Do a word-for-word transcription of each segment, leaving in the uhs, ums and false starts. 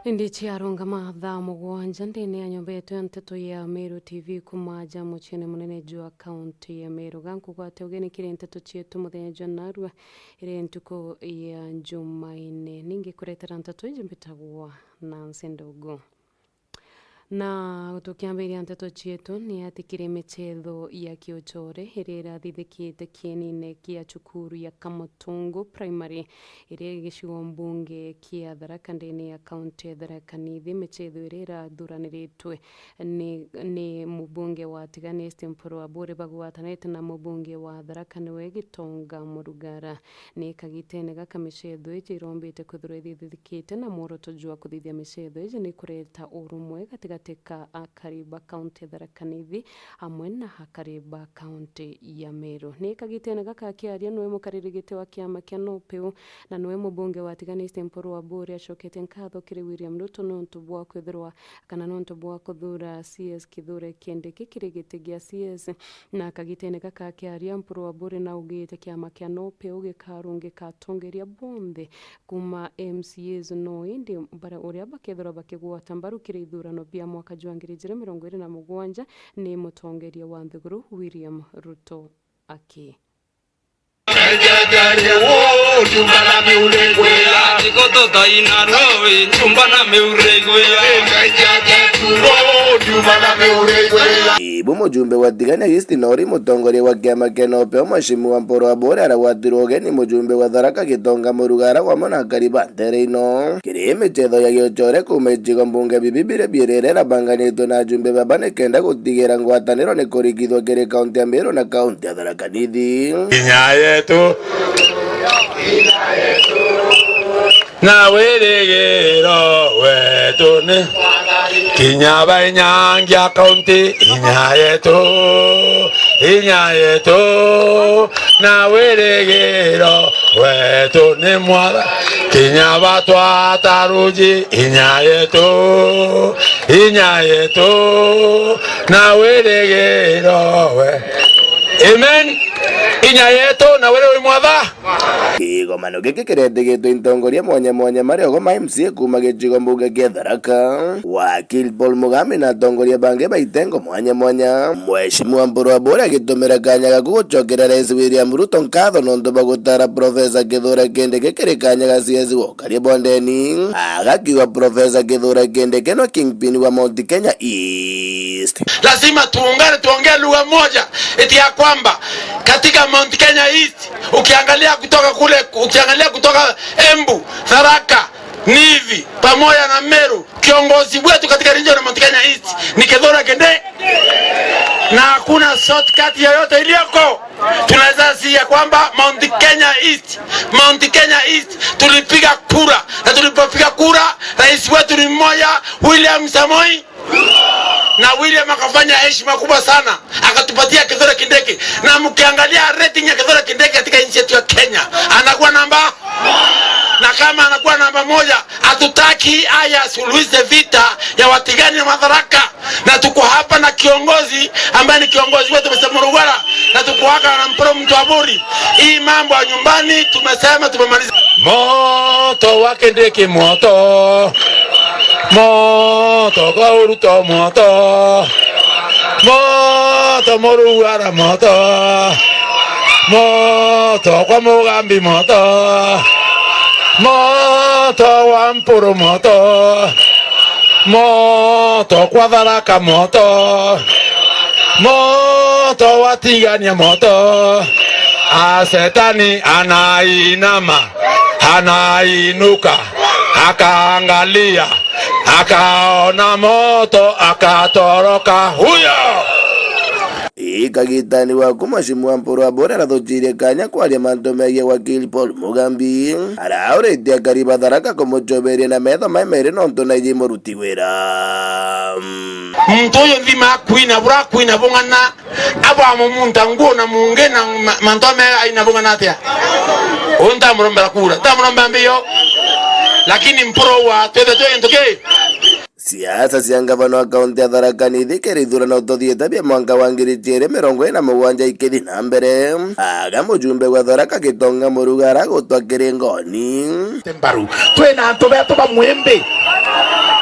Indi ciarungama thaa mugwanja ndene ya nyomba yetu ya nteto ya Meru T V kuma aja muciine munene jwa kaunti ya Meru. Ga nkugwate ugeni kiri nteto cietu muthenya jwa narua, iri ntuku ya Jumaine. Ningi kuretera nteto iji mbitagwa Nancy Ndugu. Na tukiambiria nteto cietu, ni ati kiri michetho ya kiuchore iria irathithikite kienine kia cukuru ya Kamutungu Primary, iria iri gicigo mbunge kia Tharaka ndene ya kaunti ya Tharaka Nithi. Michetho iria irathuraniritwe ni, ni mubunge wa Tigania East Mpuru Aburi bagwatanite na mubunge wa Tharaka niwe Gitonga Murugara. Ni kagitene gaka michetho iji irombite kwithirwa ithithikite na mworoto jwa kuthithia michetho iji ni kureta urumwe gatigati ka akari ba kaunti ya Tharaka Nithi amwe na akari ba kaunti ya Meru. Ni kagitene gaka akiaria niwe mukariri giti wa kiama kia NOPEU na niwe mubunge wa Tigania East Mpuru Aburi acoketie nkatho kiri William Ruto niuntu bwa kwithirwa kana niuntu bwa kuthura C S Kithure Kindiki kiri giti gia C S. Na kagitene gaka akiaria, Mpuru Aburi naugite kiama kia NOPEU gikarungika atongeria bonthe kuma M C As no indi bara uria bakethirwa bakigwata mbaru kiri ithurano bia mwaka jwa ngiri ijiri mirongo iri na mugwanja ni mutongeria wa nthiguru William Ruto aki Ibu mujumbe wa Tigania East na uri mutongoria wa kiama kia NOPEU Mheshimiwa Mpuru Aburi aragwatirwe ugeni mujumbe wa Tharaka Gitonga Murugara wamwe na akari ba ntere ino. Kiri michetho ya giochore kuma icigo mbunge bibi biria biiri iria irabanganitwe na ajumbe baba nikenda gutigira ngwataniro ni kurikithwa kiri kaunti ya Meru na kaunti ya Tharaka Nithi. Inya yetu na wirigiro wetu ni kinya bainyangia kaunti inya yetu, inya yetu na wirigiro wetu ni mwatha kinya batwataruji inya yetu, inya yetu na wirigiro we. Amen. Inya yetu na wirigiro mwatha. Kigomano giki kiretigitwe intongoria mwanya mwanya mari ogo ma M C A kuma gicigo mbunge kia Tharaka, wakili Paul Mugambi na atongoria bangi ba itengo mwanya mwanya. Mheshimiwa Mpuru Aburi agitumira kanya gaku gucokeria Rais William Ruto nkatho nontu bwa gutara Professor Kithure Kindiki kiri kanya ga C S wa ukaria bondeni. Agakiuga Professor Kithure Kindiki no kingpin wa Mount Kenya East. Lazima tuungane, tuongee lugha moja, eti ya kwamba katika Mount Kenya East, ukiangalia kutoka kule, ukiangalia kutoka Embu, Tharaka, Nithi, pamoja na Meru, kiongozi wetu katika region ya Mount Kenya East ni Kithure Kindiki, na hakuna shortcut yoyote iliyoko. Tunaweza si ya kwamba Mount Kenya East, Mount Kenya East tulipiga kura, na tulipopiga kura, rais wetu ni mmoja, William Samoei, na William akafanya heshima kubwa sana, akatupatia Kithure Kindiki. Na mkiangalia rating ya Kithure Kindiki katika nchi yetu ya Kenya, anakuwa namba, na kama anakuwa namba moja, hatutaki haya suluhishe vita ya Watigania na Matharaka. Na tuko hapa na kiongozi ambaye ni kiongozi wetu, Mister Murugara, na tuko hapa na Mpuru Mtu Aburi. Hii mambo ya nyumbani tumesema tumemaliza. Moto wa Kindiki moto. Moto kwa Ruto moto. Moto Murugara moto. Moto kwa Mugambi moto. Moto wa Mpuru moto. Moto kwa Tharaka moto. Moto wa Tigania moto. A, shetani anainama, anainuka, akaangalia, akaona moto, akatoroka. Huyo! Ii kagitani waku Mheshimiwa Mpuru Aburi arathucirie kanya kwaria mantu megie wakili Paul Mugambi. Arauritie akari ba Tharaka kumucoberia na metho mai meri nontu naiji muruti wira. Muntu uyu nthima akwina bura akwina bung'ana, abo amumunta nguo na mungi na ma-, mantu ame aina bung'ana atia? Uyu ntamurombera kura, ntamurombera mbio. Lakini Mpuru wa twethe twi gintu ki? Siasa cia ngavana wa kaunti ya Tharaka Nithi kiri ithurano tuthiite bia mwanka wa ngiri ciiri mirongo iri na mugwanja ikithi na mbere. Aga mujumbe gwa Tharaka Gitonga Murugara gutwa kiri ngoni. Mbaru. Twina antu betu bamwe mbi.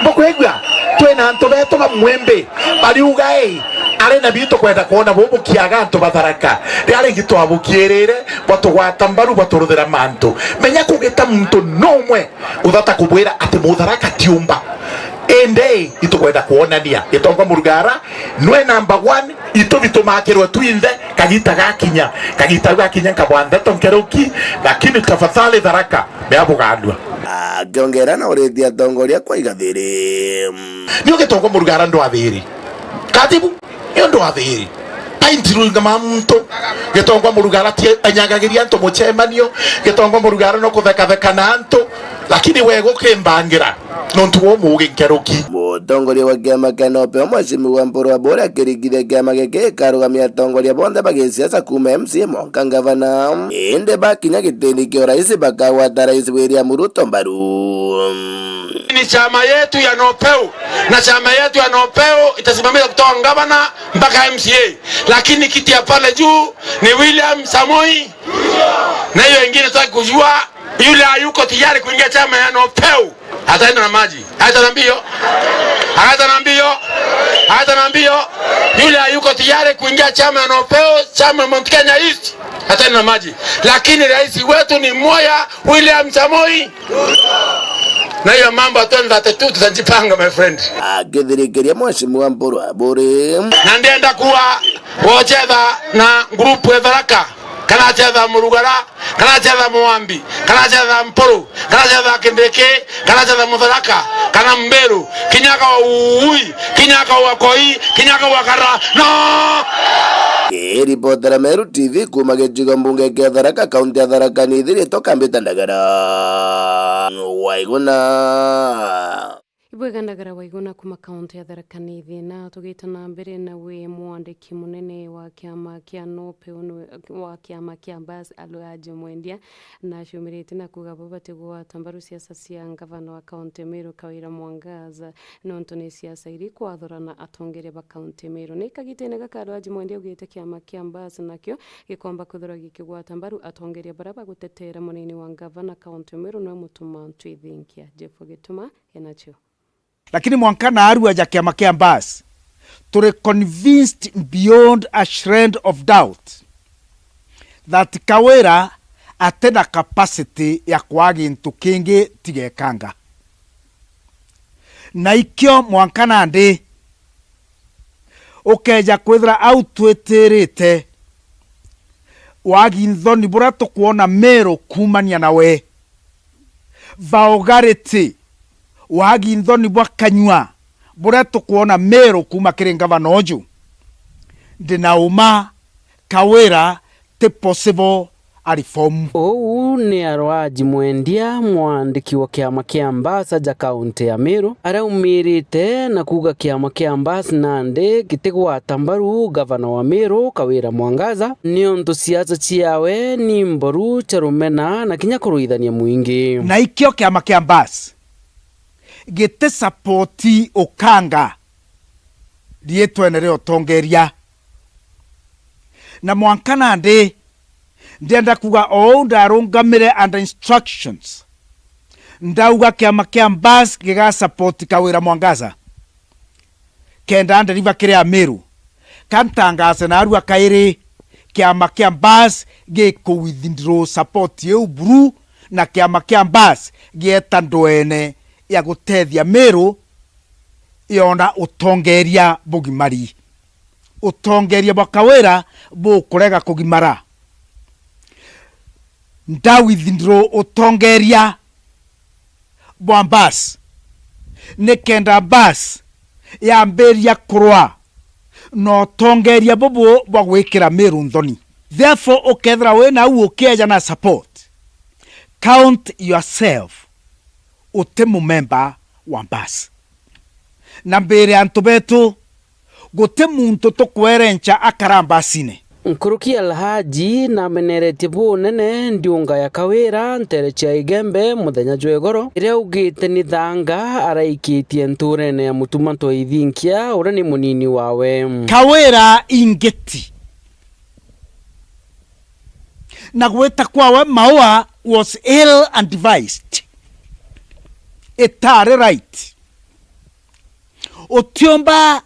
Bukwigua? Twina antu betu bamwe mbi. Bariuga, "Ei, ari na bitu kwenda kwona bubukiaga antu ba Tharaka. Riria ringi twabukirire, bwatugwata mbaru, bwaturuthira mantu." Menya kugita muntu numwe uthata kubwira ati Mutharaka tiumba. Indi itukwenda kwonania Gitonga Murugara nwe number one, itu bitumakirwe twinthe, kagita gakinya, kagita gakinya nkabwa ndeto nkeruki, lakini tafadhali Tharaka, meabuganua. Akiongera na urithi atongoria kwa igathiri. Nio Gitonga Murugara ndwathiri. Katibu, nio ndwathiri. Aintirunga ma muntu. Gitonga Murugara ti anyagagiria antu mucemanio. Gitonga Murugara no kuthekatheka na antu. Lakini we gukimbangira. Nontu wo muugi nkeruki. Mutongoria wa kiama kia NOPEU, Mheshimiwa Mpuru Aburi, akirikithia kiama giki gikarugamia atongoria bonthe ba gisiasa kuuma M C A mwanka ngavana. Indi bakinya gitini kia urais bakagwata Rais William Ruto mbaru. Ni chama yetu ya NOPEU, na chama yetu ya NOPEU itasimamia kutoka ngavana mpaka M C A, lakini kiti ya pale juu ni William Samoi, na hiyo ingine tutaki kujua. Yule hayuko tayari kuingia chama ya NOPEU, ataenda na maji. Hata na mbio. Hata na mbio. Hata na mbio. Yule hayuko tayari kuingia chama ya NOPEU, chama ya Mount Kenya East, ataenda na maji. Lakini rais wetu ni mmoja, William Samoi. Na hiyo mambo ya twenty thirty-two tutajipanga, my friend. Akithirikiria Mheshimiwa Mpuru Aburi. Na ndienda kuwa wochetha na group ya Tharaka, kana chetha Murugara, kana chetha Mwambi, kana chetha Mpuru, kana chetha Kindiki, kana chetha Mutharaka, kana Mbiru, kinya ka ui, kinya ka wakoi, kinya ka wakara. No! Kiripotera Meru T V kuuma gicigo mbunge kia Tharaka, kaunti ya Tharaka Nithi, ritwa Kambita Ndagara Waiguna. Ibwega Ndagara Waiguna kuuma kaunti ya Tharaka Nithi, na tugita na mbere nawe, mwandiki munene wa kiama kia NOPEU, wa kiama kia Mbas, Alhaji Mwendia, na aciumirite na kuuga bo batigwata mbaru siasa cia ngavana wa kaunti ya Meru Kawira Mwangaza, nontu ni siasa iri kwathurana atongeria ba kaunti ya Meru. Ni kagitene gaka Alhaji Mwendia augite kiama kia Mbas nakio gikomba kwithirwa gikigwata mbaru atongeria baria bagutetera munini wa ngavana kaunti ya Meru nwe Mutuma Ntwithinkia. Jeff Gituma enacio. Lakini mwanka naarua ja kiama kia Mbas, turi convinced beyond a shred of doubt that Kawira atina capacity ya kwaa gintu kingi tiga ekanga. Na ikio mwanka nandi ukeja kwithira au twitirite, wagi nthoni buria tukwona Meru kuumania nawe, vulgarity, wagi nthoni bwa kanyua buria tukwona Meru kuuma kiri ngavana uju, ndina uma Kawira ti possible a reform. Uu ni Alhaji Mwendia, mwandiki wa kiama kia Mbas ja kaunti ya Meru, araumirite na kuuga kiama kia Mbas nandi gitigwata mbaru gavana wa Meru Kawira Mwangaza, niuntu siasa ciawe ni mboru cia rumena na kinya kuruithania mwingi. Na ikio kiama kia Mbas giti support ukanga riitwene ria utongeria. Na mwanka nandi, ndienda kuuga o uu ndarungamire under instructions, ndauga kiama kia Mbas giga support Kawira Mwangaza, kenda nderiva kiri Amiru, ka ntangaze naarua kairi, kiama kia Mbas giku withdraw support iu buru, na kiama kia Mbas gieta ndwene ya gutethia Miru yona utongeria bugimari. Utongeria bwa Kawira bukurega kugimara. Nda withdraw utongeria bwa Mbas, nikenda Mbas yambiria kurwa na utongeria bubu bwa gwikira Miru nthoni. Therefore, ukethira wi nau ukieja na support, count yourself uti mumemba wa Mbas. Na mbire antu betu, guti muntu tukwerenca akara Mbasine. Nkuruki Alhaji nameneretie bunene ndiunga ya Kawira nteere cia Igembe muthenya jwa igoro, iria augite ni thanga araikitie ntuurene ya Mutuma Ntoithinkia, uria ni munini wawe. Kawira ingiti na gwita kwawe Maua was ill advised. Itari right. Utiumba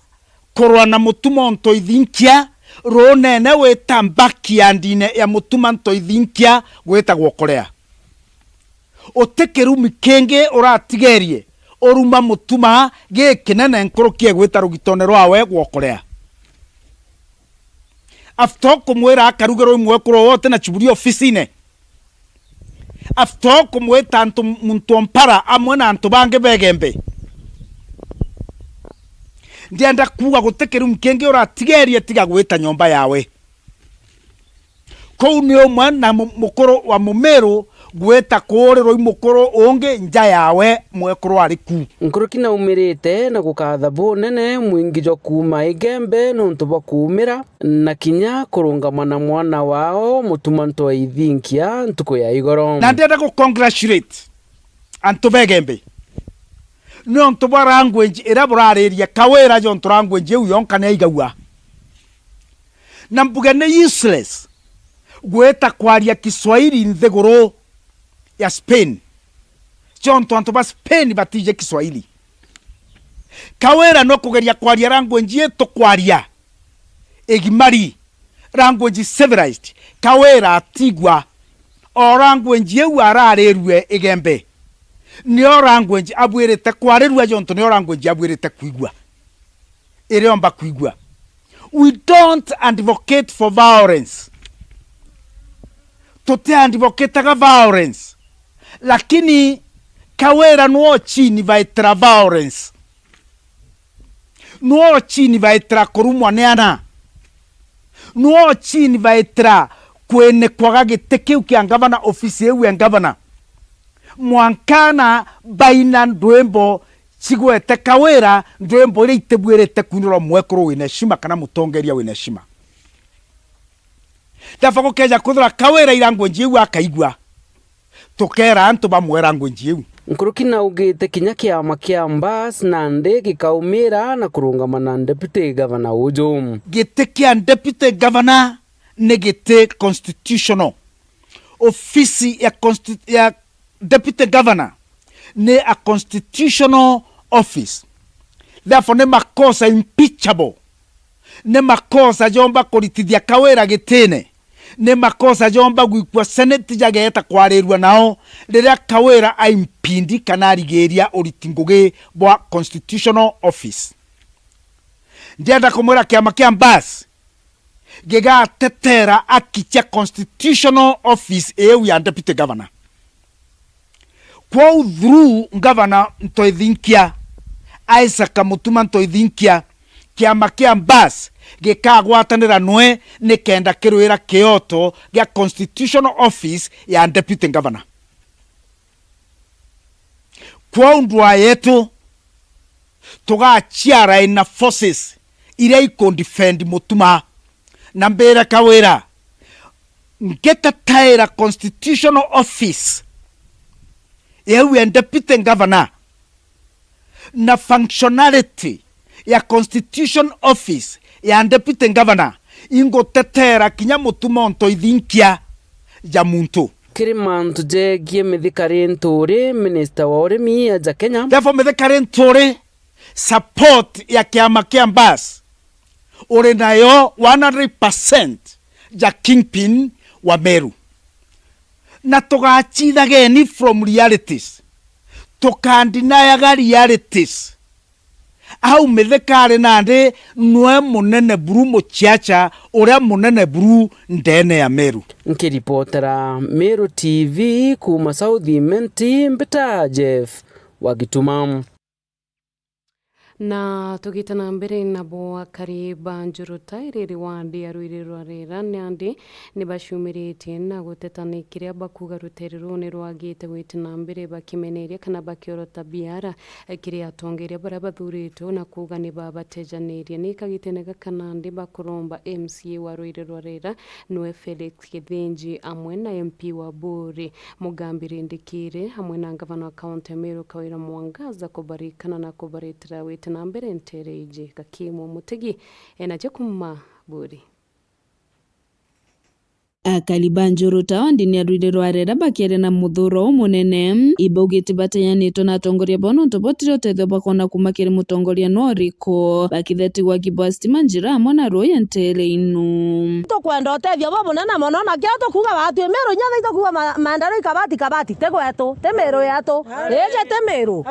kurwa na Mutuma Ntoithinkia ruunene wita backyardine ya Mutuma Ntoithinkia gwitagwa Korea. Uti kirumi kingi uratigerie uruma Mutuma gikinene nkuruki egwita rugitone rwawe gwa Korea. After ukumwira akaruge rwi mwekuru wote na chuburi ofisine. After ukumwita antu, muntu o mpara amwe na antu bangi begembe. Ndienda kuuga guti kirumi kingi uratigerie tiga gwita nyomba yawe. Kuu ni umwe na mu-, mukuru wa Mumiru gwita kuurirwa i mukuru ungi nja yawe mwekuru ari ku. Nkuruki naumirite na gukatha bunene mwingi jwa kuuma Igembe nontu bwa kuumira na kinya kurungama na mwana wao Mutuma Ntoithinkia ntuku ya igoro. Na ndienda gu congratulate antu begembe nontu bwa language iria burariria Kawira jontu language iu yonka ni aigagua. Na mbuge ni useless gwita kwaria Kiswahili nthiguru ya Spain. Jontu antu ba Spain batiji Kiswahili. Kawira no kugeria kwaria language ii tukwaria igimari, language civilized. Kawira atigua o language iu ararirue Igembe. Nio language abuirite kwarirua jontu nio language abuirite kwigua. Iriomba kwigua. We don't advocate for violence. Tuti advocataga violence. Lakini Kawira nuo chini baitira violence. Nuo chini baitira kurumwa ni ana. Nuo chini baitira kwinikwaga giti kiu kia ngavana, ofisi iu ya ngavana. Mwankana baina ndwimbo cigwete Kawira, ndwimbo iria itibuirite kwinirwa mwekuru wina heshima kana mutongeria wina heshima. Therefore gukeja kwithirwa Kawira i language iu akaigua, tukera antu bamwe language iu. Nkuruki naugite kinya kiama kia Mbas nandi gikaumira na kurungama na deputy governor uju. Giti kia deputy governor ni giti constitutional. Ofisi ya consti-, ya deputy governor ni a constitutional office. Therefore, ni makosa impeachable. Ni makosa jomba kuritithia Kawira gitine. Ni makosa jomba gwikua Senate jageeta kwarirua nao riria Kawira aimpindi kana arigiria uriti ngugi bwa constitutional office. Ndienda kumwira kiama kia Mbas gigatetera aki cia constitutional office iu ya deputy governor. Kwou through Ngavana Ntoithinkia, Isaac Mutuma Ntoithinkia, kiama kia Mbas gikagwatanira nwe nikenda kirwira kioto gia constitutional office ya deputy governor. Kwou ndwaa yetu tugachiara na forces iria ikundefend Mutuma. Na mbire Kawira, ngitetaira constitutional office yeu ya deputy governor na functionality ya constitution office ya deputy governor, ingutetera kinya Mutuma Ntoithinkia ja muntu. Kiri mantu jegie Mithika Linturi, minister wa urimi aja Kenya. Therefore, Mithika Linturi, support ya kiama kia Mbas uri nayo one hundred percent ja kingpin wa Meru. Na tugachithageni from realities. Tukandinayaga realities. Au Mithika ari nandi nwe munene buru muchiacha uria munene buru ndene ya Meru. Nkiripotera Meru T V kuuma South Imenti, mbita Jeff wa Gituma. Na tugite na mbere nabo, akari ba Njuruta iriri wandi ya Rwiri rwa Rera nandi ni bacumiritie na guteta ni kiria bakuga rutere ruu ni rwagite gwiti na mbere, bakimeneria kana bakiorota biara kiri atongeria baria bathuritwe na kuuga ni babatejanirie. Ni kagitene gaka nandi bakuromba M C A wa Rwiri rwa Rera niwe Felix Kithinji amwe na M P wa Buuri Mugambi Rindikiri amwe na ngavana wa kaunti ya Meru Kawira Mwangaza kubarikana na kubaritira gwiti na mbere ntere iji. Gakimu Mutigi enacio kuuma Buuri. Akari ba Njuruta o ndini ya Rwiri rwa Rera bakiaria na muthuro umunene, ibaugite bateyanitwe na atongoria bao nontu botire utethio bakona kuuma kiri mutongoria no uriku, bakithetigwa kibwa stima njira amwe na ruuji ntere inu. Tukwenda utethio bubunene mono, na kiria tukuuga batwi Miru inya thai tukuuga ma-, maendeleo ikabati kabati, ti gwetu, ti Miru yetu. Iji ti Miru.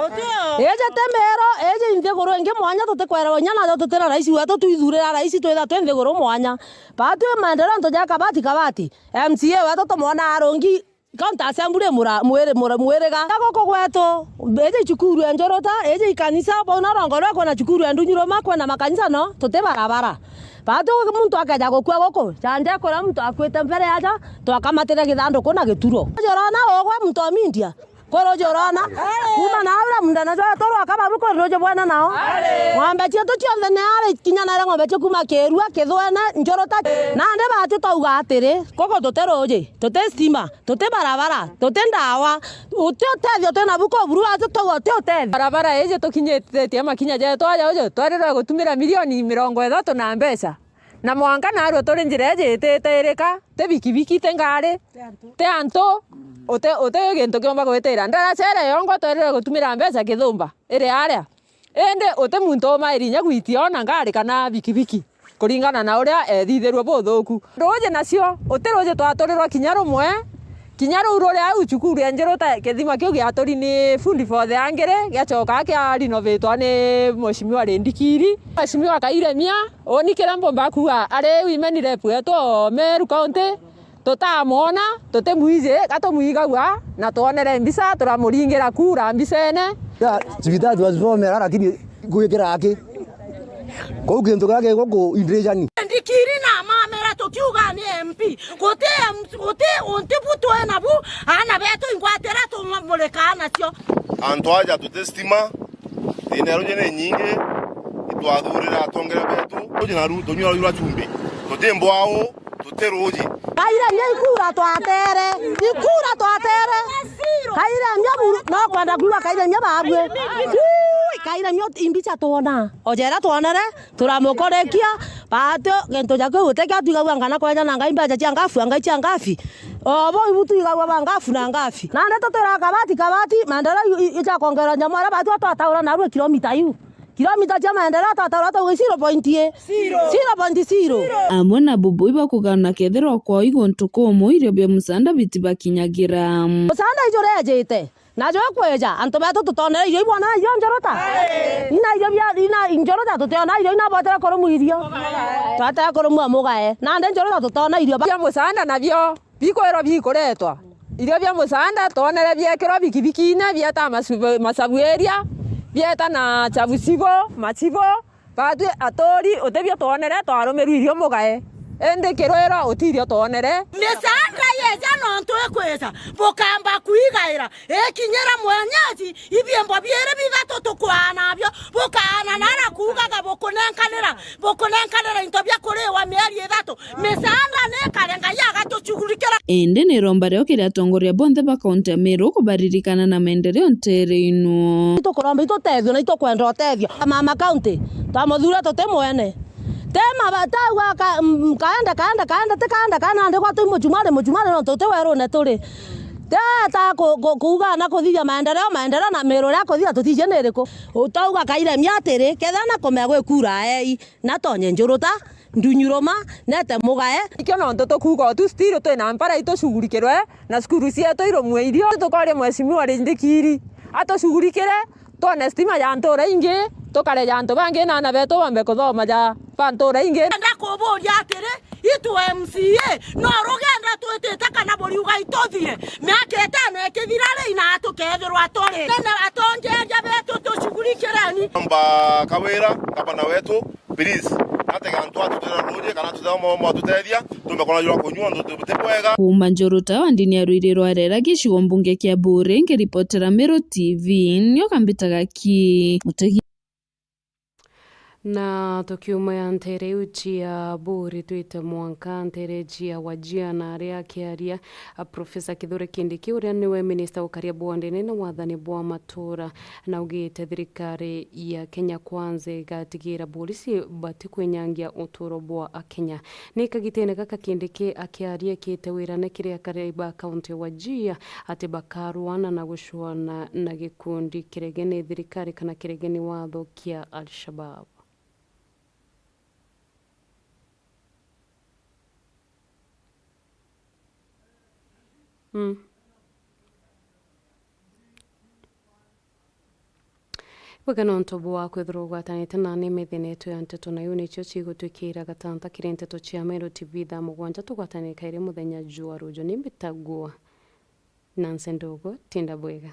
Iji ti Miru, iji nthiguru ingi mwanya tutikwerewa inya najo tutira rais wetu, twithurira rais twitha twi nthiguru mwanya. Batwi maendeleo ntuja kabati kabati. M C A wetu tumwona arungi county assembly mura-, mwiri-, mura-, mwiriga. Guku gwetu, iji cukuru ya Njuruta, iji ikanisa, bau na rongo rwa kwina cukuru ya Ndunyuruma, kwina makanisa no, tuti barabara. Batwi muntu akeja gukua guku, janja kuria muntu akuite mbere aja, twakamatire githanduku na gituro. Jorona ugwe muntu o media. Kuri uju urona? Kuuma na aura munda na jwa toro akaba bu kuri uju bwena nao. Ng'ombe cietu cionthe ni ari kinya nare ng'ombe cia kuuma Kirua, Kithwene, Njuruta. Nandi batwi twauga atiri, guku tuti ruuji, tuti stima, tuti barabara, tuti ndawa. Uti utethio twina bu kuu buru atwi twauga uti utethio. Barabara iji tukinyithitie makinya jetu aja uju, twarirwe gutumira milioni mirongo ithatu na mbeca. Na mwanka naarua turi njira iji itite irika, ti bikibiki, ti ngari, ti antu, uti, uti gintu kiumba gwitira. Ndaracere yongwa twerire gutumira mbeca kithumba iri aria. Indi uti muntu umairi inya gwitia ona ngari kana bikibiki, kuringana na uria ethithirue buthuku. Ruuji nacio, uti ruuji twaturirwa kinya rumwe, Kinya ruu ruri au cukuru ya Njuruta, kithima kiu giaturi ni fundi for the angiri, giacoka kia renovatwa ni Mheshimiwa Rindikiri. Mheshimiwa Kairemia, uni kiria mbumba kuuga, ari women rep wetu o Meru County, tutamwona, tutimwiji, gatumwigagua, na twonere mbica, turamuringira kura mbicene. Ya, cibitari twacithomera, lakini gwikira aki? Kuu kintu kiria ki guku Indirichani. Ndikiri na mamera tukiuga ni M P. Guti M-, guti unti bu twi nabu, aana betu ingwatira tumurika nacio. Antu aja tuti stima, thina ya ruuji ni nyingi, itwathurira atongeria betu. Ruuji na ru-, tunyua ruuji rwa chumbi. Tuti mbwau, tuti ruuji. Kairemia ikura twatere, ikura twatere. Kairemia buru, no kwenda kuuga Kairemia babue. Ui, Kairemia imbicha twona. Ojera twonere, turamukorekia, batio, gintu ja kiu guti kia twigagua ngana kweja na ngai mbeca cia ngafu, ngai cia ngafi. O bau ibu twigagua ba ngafu na ngafi. Nandi tutwira kabati, kabati, maendeleo i, i, icha kwongerwa nyamu aria batio twataura narua kilomita iu. Kilomita cia maendeleo twataura tauga zero point zero. Zero point zero. Amwe na bubui bakugana kethirwa kwao iguntu kumu irio bia musanda bitibakinyagira. Musanda ijurejite. Najo ikwija, antu betu tutonere irio ibwona irio Njuruta? Ina irio bia, ina Njuruta tutiona irio ina bwatira kurumu irio. Twatira kurumu mugae. Nandi Njuruta tutona irio ba- bia musanda nabio bikwirwa bikuretwa. Irio bia musanda twonere biekirwa bikibikine bieta masu-, masabuiria, bieta na chabusibo, machibo, Batwi aturi, utibio twonere, twarumirwe irio mugae. Indi kirwiro utirio twonere. Misanda yeja nontu ikwija, bukamba kwigaira, ikinyira mwenyeji, ibiembo biiri bithatu tukwaana nabio, bukaana na ara kuugaga bukunenkanira, bukunenkanira into bia kuriwa mieri ithatu. Misanda ni kare Ngai agatuchugurikira. Indi ni iromba rio kiri atongoria bonthe ba kaunti ya Meru kubaririkana na maendeleo ntere inu. Itukuromba itutethio na itukwenda utethio. Mama kaunti, twamuthuura tuti mwene. Ti mabata gwa ka-, m-, kaenda, kaenda, kaenda, ti kaenda, kaenda, nandi gwa twi muchumari, muchumari nontu ti werune turi. Ti ata ku-, ku-, kuuga na kuthithia maendeleo, maendeleo na Meru iria kuthithia tutiji ni iriku. Utauga Kairemia atiri, kethira na kumea gwi kura aei. Natonye Njuruta, Ndunyuruma, nete mugae. Ikio nontu tukuuga utu still twina mpara itushugurikirwe na cukuru cietu irumwe irio. Tukoria Mheshimiwa Rindikiri atushugurikire, twone stima ja ntura ingi, tukareja antu bangi na aana betu bombe kuthoma ja ba ntura ingi. Ndenda kuburia atiri, itu M C A, no rugendo twitite kana buriuga ituthire? Miaka itano ikithira ri, na tukethirwa turi nene atongeria betu tushuguri- Kireni. Mba Kawira, gavana wetu, please, natega antu atutera ruuji kana tutega mo, mo atutethia, tumbe kona jura kunyua, ndu ti bwega. Kuuma Njoruta wa ndini ya Ruiri rwa Rera, gicigo mbunge kia Buuri, nkiripotera Meru T V, nio kambitaga ki Mutegi. Na tukiuma ya ntere iu cia Buuri, twite mwanka ntere cia Wajir, na aria akiaria, a, Profesa Kithure Kindiki, uria niwe minista ukaria bwa ndene na wathani bwa matura, na ugite thirikari ya Kenya Kwanza igatigira borisi batikwinyangia uturo bwa Akenya. Ni kagitene gaka Kindiki akiaria ekite wirane kiri akari ba kaunti ya Wajir ati bakarwana na gucwana na gikundi kiregene thirikari kana kiregene watho kia Al-Shabab. Mm. Bwega nontu bwa kwithirwa ugwatanite nani methene yetu ya nteto, na iu nicio cigutwikira gatanta kiri nteto cia Meru T V thaa mugwanja. Tugwatane kairi muthenya jwa ruju. Ni mbitagwa Nancy Ndugu. Tinda bwega.